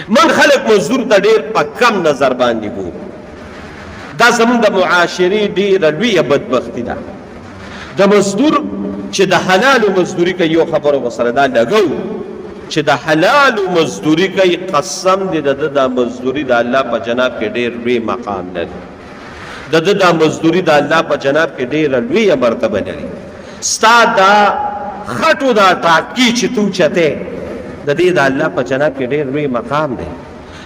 من خلک مزدور ته ډېر په کم نظر باندې ګورو. دا زمونږ د معاشرې ډېره لویه بدبختي ده. د مزدور چې د حلالو مزدوري کوي، یو خبره ورسره دا لګو چې د حلالو مزدوري کوي، قسم دې د ده دا مزدوري د الله په جناب کې ډېر لوی مقام لري. د ده دا مزدوري د الله په جناب کې ډېره لویه مرتبه لري. ستا دا خټو دا ټاکی چې تو چته، د دې د الله په جناب کې ډېر لوی مقام دی.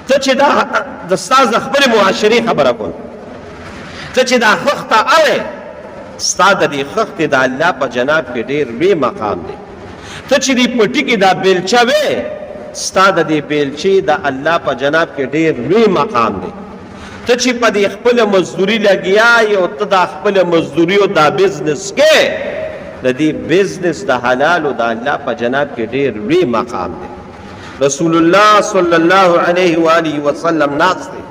ته چې دا د ستا د خپلې معاشرې خبره کوم، ته چې دا خښته اړې، ستا د دې خښتې د الله په جناب کې ډېر لوی مقام دی. ته چې دې پټي کې دا بیلچه وې، ستا د دې بیلچې د الله په جناب کې ډېر لوی مقام دی. ته چې په دې خپله مزدوري لګیا یې او ته دا خپله مزدوري او دا بزنس کې، د دې بزنس د حلالو د الله په جناب کې ډېر لوی مقام دی. رسول الله صلی الله علیه و آله وسلم ناست دی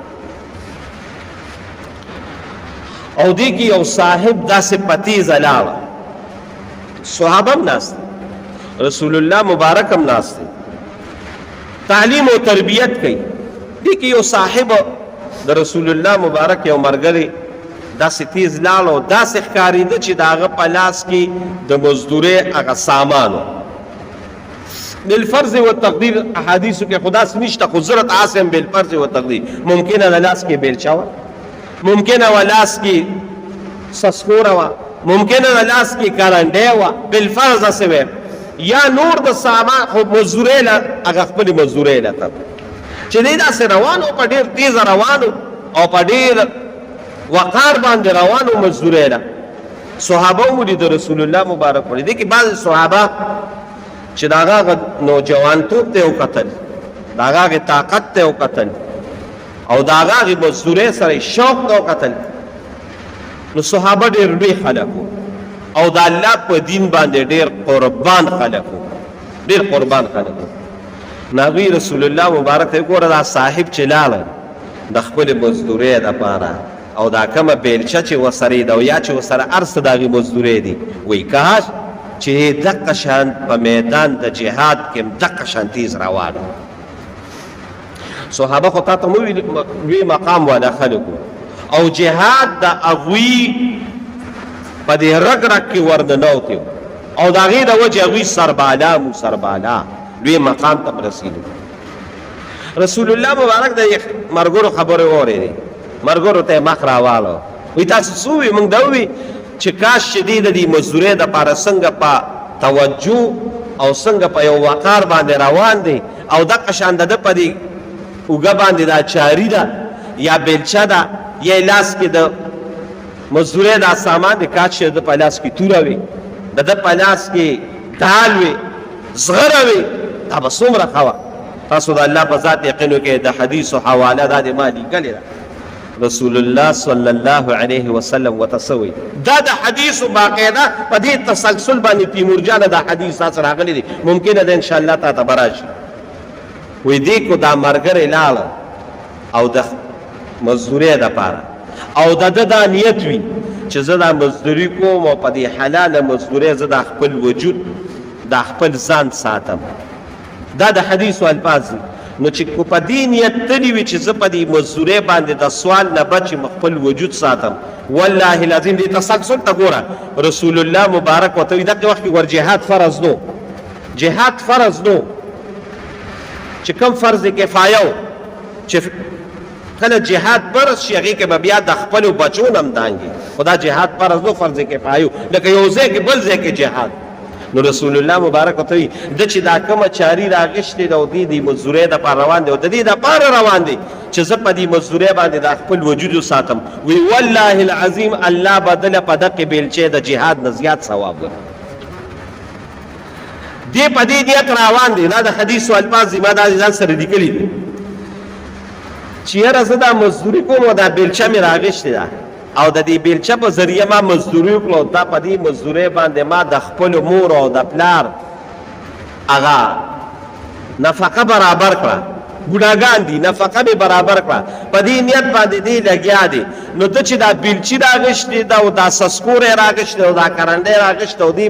او دې کې یو صاحب داسې په تیزه لاړه. صحابه هم ناست دي، رسول الله مبارک هم ناست دی، تعلیم او تربیت کوي. دې کې یو صاحب د رسول الله مبارک یو مرګری داسې تیز لاړ او داسې ښکارېده چې د هغه په لاس کې د مزدورۍ هغه سامان و. بالفرض و تقدیر احادیثو کې خدا څه نشته، خو ضرورت عاصم بالفرض و تقدیر ممکنه د لاس کې بیلچه وه، ممکنه وه لاس کې سسکوره وه، ممکنه د لاس کې کرنډی وه، بالفرض هسې وایم، یا نور د سامان، خو مزدورۍ له هغه خپلې مزدورۍ له ته چې دی داسې روان و، په ډېر تېزه روان او په ډېر وقار باندې روان و مزدورۍ له. صحابه ولید، رسول الله مبارک ولید. کې بعض صحابه چې د هغه نوجوانتوب ته وکتل، د هغه طاقت ته وکتل او د هغه مزدورۍ سره شوق ته وکتل، نو صحابه ډېر لوی خلک وو او د الله په دین باندې ډېر قربان خلک وو، ډېر قربان خلک وو. نو هغوی رسول الله مبارک ته وګوره، دا صاحب چې لاړه د خپلې مزدورۍ دپاره او دا کومه بیلچه چې وسره ده او یا چې وسره هر څه د هغې مزدورۍ دي، وایي کاش چې دقه شان په میدان د جهاد کې هم دقه شان تیز روان. صحابه خو تاته مو لوی مقام والا خلکو او جهاد د هغوی په دې رګ رګ کې ورننوتی او د هغې د وجې هغوی سربالا مو سربالا لوی مقام ته رسېدو. رسول الله مبارک د مرګرو خبرې واورېدې، مرګرو ته یې مخ راواړو، وایي تاسو څه ووایي؟ موږ دا ووایي چې کاش چې دی د دې مزدورۍ دپاره څنګه په توجه او څنګه په یو وقار باندې روان دی او دقه شان د ده په دې اوږه باندې دا چاري ده یا بیلچه ده یا لاس کې د مزدورۍ دا سامان دی، کاش چې د ده په لاس کې توره وي، د ده په لاس کې ډال وي، زغره وي، دا به څومره ښه وه. تاسو د الله په ذات یقین وکړئ، د حدیثو حواله دا دې ما لیکلې ده. رسول الله صلی الله علیه وسلم ورته څه وایي؟ دا د حدیثو باقاعده په دې تسلسل باندې تیمور جانه دا حدیث تاسو راغلی دی، ممکنه ده انشاءالله تا ته به راشي. وایي دې کو دا مرګری لاړه او د مزدورۍ دپاره او د ده دا نیت وي چې زه دا مزدوري کوم او په دې حلاله مزدورۍ زه دا خپل وجود دا خپل ځان ساتم. دا د حدیثو الفاظ دي. نو چې کو په دې نیت تللی وي چې زه په دې مزدورۍ باندې د سوال نه بچ یم، خپل وجود ساتم، والله العظیم دې تسلسل ته ګوره، رسول الله مبارک ورته وایي دغه وخت کې ور جهاد فرض نو، جهاد فرض نو، چې کوم فرض کفایه و، چې کله جهاد فرض شي هغې کې به بیا د خپلو بچو نه هم دانګي، خو دا جهاد فرض نو، فرض کفایه، لکه یو ځای کې بل ځای کې جهاد. نو رسول الله مبارک ورته وایي ده چې دا کومه چاري راغشتې ده او دی د مزدورۍ دپاره روان دی او د دې دپاره روان دی چې زه په دې مزدورۍ باندې دا خپل وجود وساتم، وی والله العظیم الله به ده له په دقې بیلچې د جهاد نه زیات ثواب ورکړي. دی په دې نیت روان دی. دا د حدیثو الفاظ دي، ما دا ځان سره لیکلي دي چې یاره زه دا مزدوري کوم او دا بیلچه مې راغشتې ده او د دې بیلچه په ذریعه ما مزدوري وکړه او دا په دې مزدورۍ باندې ما د خپل مور او د پلار هغه نفقه برابر کړه. بوډاګان دي، نفقه مې برابر کړه، په دې نیت باندې دی لګیا دی. نو ته چې دا بیلچي راغشتې ده او دا سسکوری راغشتې او دا کرنډی راغشته او دی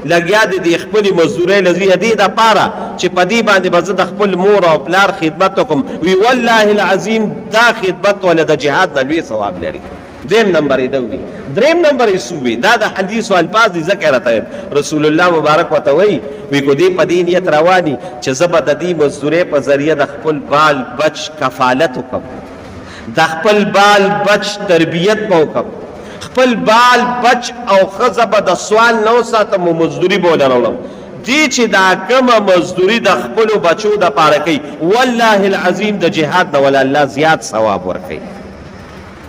لګیا دی د خپلې مزدورۍ له ځي دې دپاره چې په دې باندې به زه د خپل مور او پلار خدمت وکړم، وي والله العظیم دا خدمت وله د جهاد نه لوی ثواب لري. دویم نمبر یې ده وي. دریم نمبر یې څه وي؟ دا د حدیثو الفاظ دي، ځکه یې راته وایم. رسول الله مبارک ورته وایي، وي که دی په دې نیت روان وي چې زه به د دې مزدورۍ په ذریعه د خپل بال بچ کفالت وکړم، د خپل بال بچ تربیت به وکړم، خپل بال بچ او ښځه به د سوال نه وساتم او مزدوري به ورله راوړم، دی چې دا کومه مزدوري د خپلو بچو دپاره کوي، والله العظیم د جهاد نه وله الله زیات ثواب ورکوي.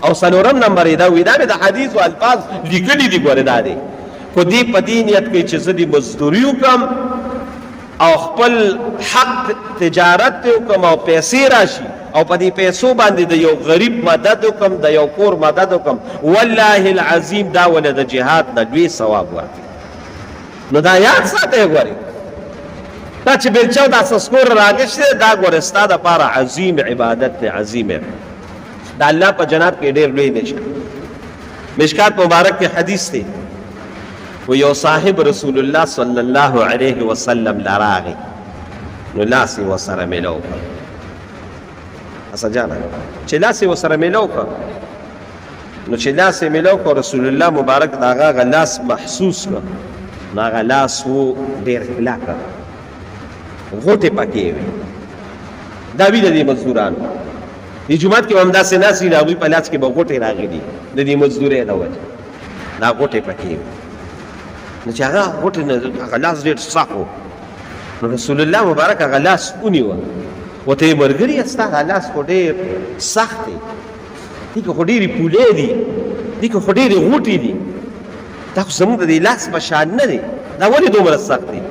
او څلورم نمبر یې دا وي، دا مې د حدیثو الفاظ لیکلي دي، ګورې دا دی، خو دی په دې نیت کوي چې زه دې مزدوري وکړم او خپل حق تجارت ته وکړم او پیسې راشي او په دې پیسو باندې د یو غریب مدد وکړم، د یو کور مدد وکړم، والله العظیم دا وله د جهاد نه لوی ثواب ورکوي. نو دا یاد ساتئ، ګورې دا چې بېلچه او دا سسکور راغشتی دا ګورې ستا دپاره عظیم عبادت دی، عظیم عبادت د الله په جناب کې ډېر لوی دی. مشکات مبارک کې حدیث دی، و یو صاحب رسول الله صلی الله علیه وسلم لراغی، نو لاس یې ورسره میلاو کړ. حسن جانه، چې لاس یې ورسره میلاو کړ، نو چې لاس یې میلاو کړ، رسول الله مبارک د هغه هغه لاس محسوس کړ، نو هغه لاس و ډېر کلک، غوټې پکې وې. دا وي د دې مزدورانو دې جومات کې به همداسې ناست وي، د هغوی په لاس کې به غوټې راغلي د دې مزدورۍ د وجې، دا غوټې پکې وي. نو چې هغه غوټې نه هغه لاس ډېر سخت و، نو رسول الله مبارک هغه لاس ونیوه، ورته یې ملګریه ستا دا لاس خو ډېر سخت دی، دې کې خو ډېرې پولې دي، دې کې خو ډېرې غوټې دي، دا خو زموږ د دې لاس په شان نه دی، دا ولې دومره سخت دی؟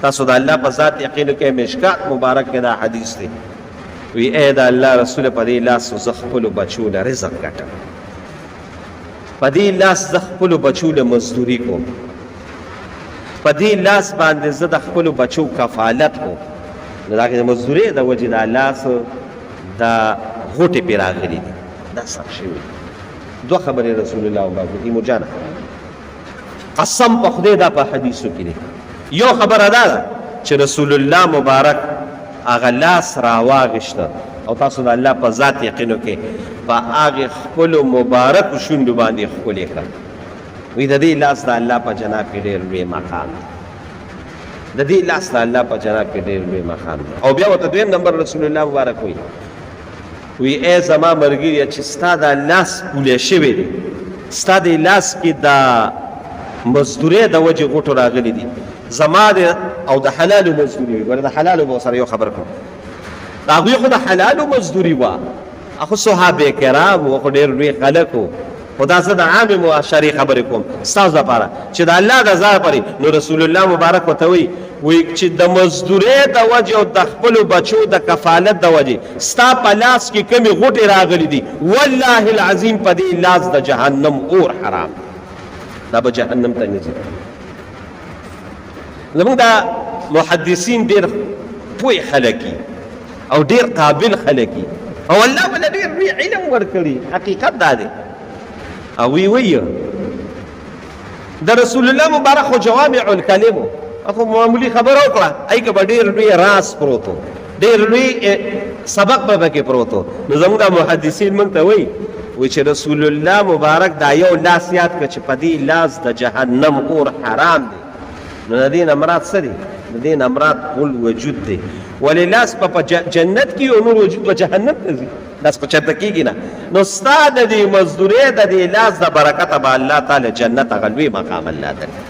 تاسو د الله په ذات یقین وکړئ، مشکات مبارک کې دا حدیث دی. وی ای د الله رسول، په دې لاس زه خپلو بچو له رزق ګټم، په دې لاس زه خپلو بچو له مزدوري کوم، په دې لاس باندې زه د خپلو بچو کفالت کوم. نو دا د مزدورۍ د وجې دا لاس دا غوټې پرې راغلي دي، دا سخت شوي. دوه خبرې رسول الله وبارک ایمو جانه، قسم په خدای دا په حدیثو کې دی. یو خبره دا ده چې رسول الله مبارک هغه لاس راواغشته او تاسو د الله په ذات یقین وکړئ، په هغې خپلو مبارکو شونډو باندې ښکلې کړه. وی د دې لاس د الله په جناب کې ډېر لوی مقام دی، د دې لاس د الله په جناب کې ډېر لوی مقام دی. او بیا ورته دویم نمبر رسول الله مبارک وایي، وی ای زما مرګریه، چې ستا دا لاس پولی شوی دی، ستا د لاس کې دا مزدورۍ د وجې غوټو راغلي دي، زما د او د حلالو مزدوري وي. ګوره د حلالو به سره یو خبر کوم، د هغوی خو د حلالو مزدوري وه، خو صحابه کرام وو، خو ډېر لوی خلک وو، خو دا زه د عامې معاشرې خبرې کوم ستاسو لپاره چې د الله د رضا لپاره. نو رسول الله مبارک ورته وایي، وایي چې د مزدورۍ د وجې او د خپلو بچو د کفالت د وجې ستا په لاس کې کومې غوټې راغلي دي، والله العظیم په دې لاس د جهنم اور حرام، دا به جهنم ته نه ځي. زموږ دا محدثین ډېر پوه خلک او ډېر قابل خلک او الله ولا ډېر لوی علم ورکړي. حقیقت دا دی، او وی وی د رسول الله مبارک خو جوامع الکلم، خو معمولی خبره وکړه، ای که به ډېر لوی راز پروت و، ډېر لوی سبق به پکې پروت و. نو زموږ دا محدثین موږ ته وایي، وایي چې رسول الله مبارک دا یو لاس یاد کړه چې په دې لاس د جهنم اور حرام دی. نو د دې نه مراد څه دی؟ د دې نه مراد ټول وجود دی. ولې لاس په جنت کې او نور وجود په جهنم ته ځي، لاس په چرته کېږي نه. نو ستا د دې مزدورۍ د دې لاس د برکته به الله تعالی جنت هغه لوی مقام الله درکړي.